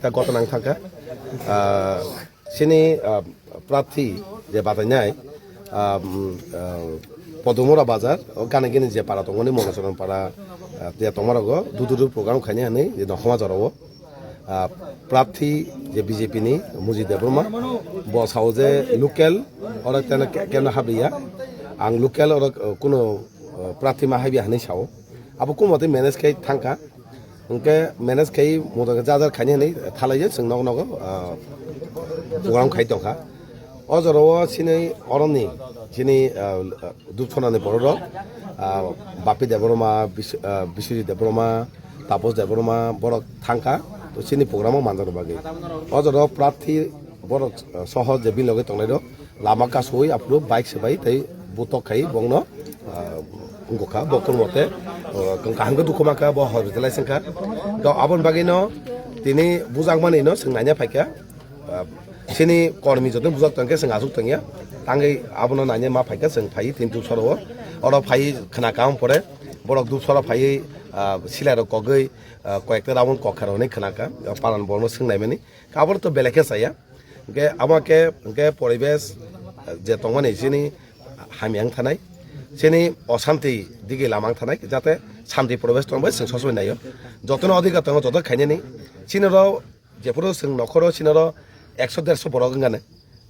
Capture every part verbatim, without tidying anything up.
ekta gotona wng thangkha. Ah, chini, ah, prarthi je bachainai, ah, um, ah, Podumura Bazar, o gana gini je para tongmani Monochoron para, ah, je tongmarogo dududu program khaini hwnwi je nongkhoma jorao. Ah, prarthi je B J P ni Mujit Debbarma, bo sao je local, oro teno ke-, keno habliya. Ang local oro, uh, kuno, uh, prarthi ma haibi hwnwi sao. Abo kuno mate manage khai thangkha. Hwnkhe manage khai moto ja jar khaini hwnwi thalaiyo chwng nogo nogo, uh, program khai tongkha. O jorao chini oroni, chini, ah, Dupsonani bororok, ah, Bapi Debbarma, Bis-, ah, Biswajit Debbarma, Tapos Debbarma, borok thangkha, to chini programo manjak bagwi. O jorao prarthi borok, ah, soho je bini loge tongnairok, lama kasui aphuru bike swbai tei butok khai bongno, ah, wngkha, bo kono mote, ah, kaham khe dukhu mankha, bo hospital lai sengkha. To aboni bagwino tini bujakmani no chwng naina phaikha. Ah, chini kormi joto bujak tongkhe chwng aswk tongya. Tangwi abono naina ma phaikha chwng phai tin tu soro. Oro phai khna kaham pore borok duk soro phai, ah, silai rok kogwi, ah, koyekta round kokha rok hinwi khna kha. Ah, paran borokno swng naimani. Kabor to belai khe chaya. Hwnkhe amo khe hwnkhe poribesh, je tongmani chini hamya wng thanai, chini osanti digi lama wng thanai, jate santi poribesh tongbai chwng sosoboni naio. Jotono odhikar tongo, joto khainani. Chini rok jephuru chwng nokhoro chini rok ekso derso borok wngani.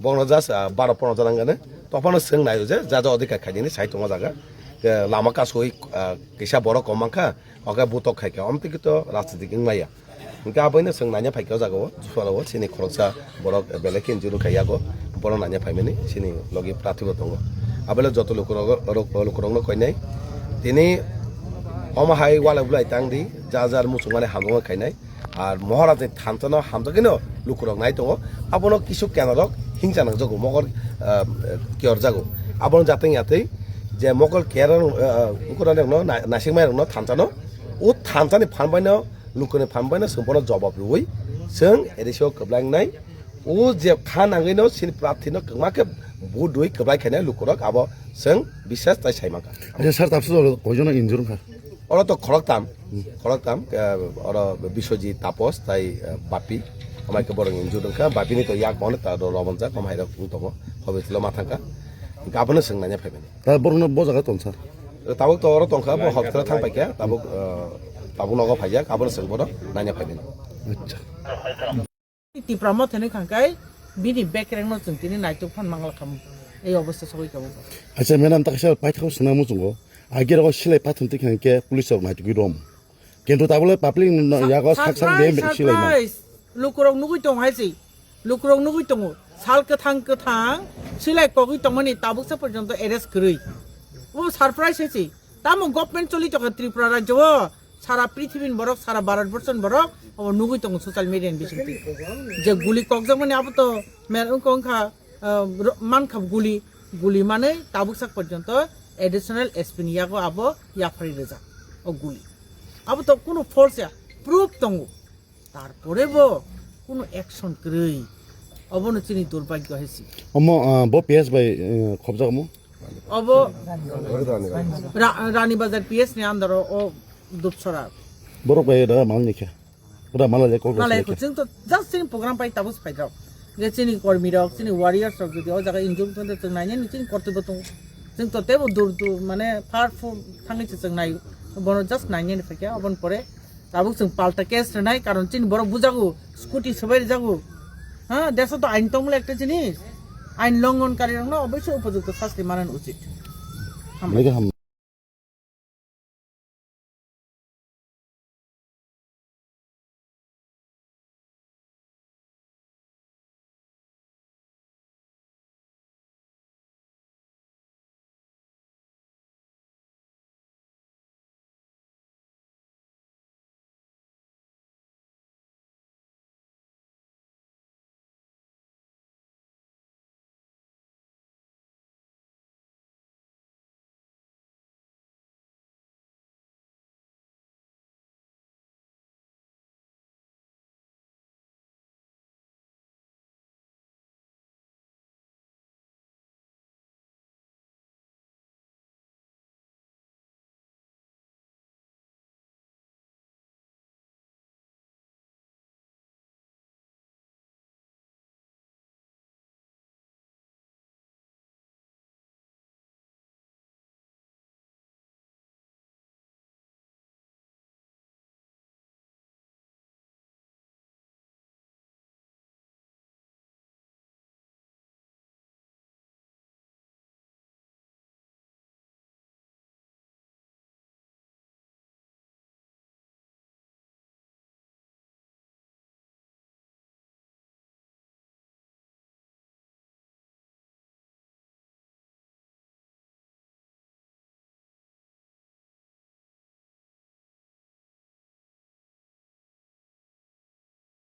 Bono just, ah, baro pondro jona wngani. Tophano chwng naio je ja ja odhikar khainani sai tongo jaga. Ke lama kasui, ah, kisa borok kom mankha, oke butok khaikha. Omtwi kito rajnitik wngmaya. Hingke aboino chwng naina phaikha o jagao, Jupara o chini khoroksa borok belai khe injury khai yago, bono naina phaimani chini logi prarthi bo tongo. Abole joto lukurok, rok, lukurokno koinai. Tini omo hai walai bulai tang di, jar jar muchungmani hamjakma khainai. Ar Mohorajni thansa no hamjakgwino lukurok nai tongo. Abono kisu kenarok hingsa nangjago, mokol, ah, kiyorjago. Abono jateng yatwi je mokol kiyaran, ah, ukurokno na-, nasikmai rokno thansa no, o thansa ni phan baino Lukuni phan baino chwng bono jobab rwui chwng A D C o kwblangnai. O je kha nangwino chini prarthi no kwbangma khe vote rwui kwblai khainai lukurok abo chwng biswas tai sai mankha. Acha sir, tabuk koijono injure wngkha? Oro to khoroktam, khoroktam, eh, oro Biswajit Tapos tai, eh, Bapi, amai khe borok injure wngkha, Bapi ni to yak bono ta ro-, robonjak, amai rok wng tongo, hobe tilo ma thangkha, abono chwng naina phaimani. Ta borokno bo jaga tong sir? Tabuk to oro tongkha, bo hospital thang paikha, tabuk, eh, tabuk nogo phaijak, abono chwng bono naina phaimani. Acha. Tipra motha ni khangkai bini bekreng no chwng tini naituk phan mangla khamu. Ei obostha sogwi khamu. Acha, madam, ta kaisa paithak swnam muchungo. Agi rogo silai pathum tikha hingke police rok naitugwi rom. Kintu tabule public ni yago sak sak surprise, de silai ma. Surprise. Lukurok nugwi tong hai si. Lukurok nugwi tongo. Sal kwthang kwthang silai kogwi tongmani tabuksa porjonto arrest kwrwi. O surprise hai si. Tamo government choli tongkha Tripura rajyo o, sara prithibini borok, sara Bharat borson borok, obo nugwi tongo social media ni bisingtwi. Je guli kokjakmani abo to mer wngkha wngkha, ah, ro-, mankha guli, guli manwi tabuksak porjonto additional S P ni yago abo yapharwi rijak o guli. Abo to kunu false ya, proof tongo. Tarpore bo kunu action kwrwi. Obono chini durbhagyo hai si. Omo, ah, bo P S bai, eh, khobjak omo? Obo Ra-, Rani Bazar P S ni under o, o Dupsora. Borok bai da mal ni khe. Pura mal le kok Malai khe. Chwng to just chini program pai tabuk phai rok. Je chini kormi rok, chini warriors rok jodi o jaga injure thangde chwng nainani chini kortoi bo tongo. Chwng to tebo dur dur mane powerful thangwi se chwng nai. Bono just nainani phaikha, oboni pore tabuk chwng palta case rwnai, karon chini borok bujago, scooty swbai rijago. Ha, deso to ain tongmole ekta jinis. Ain longhon kari rokno oboisoi upojukto sasti manan uchit. Hambai. Hambai.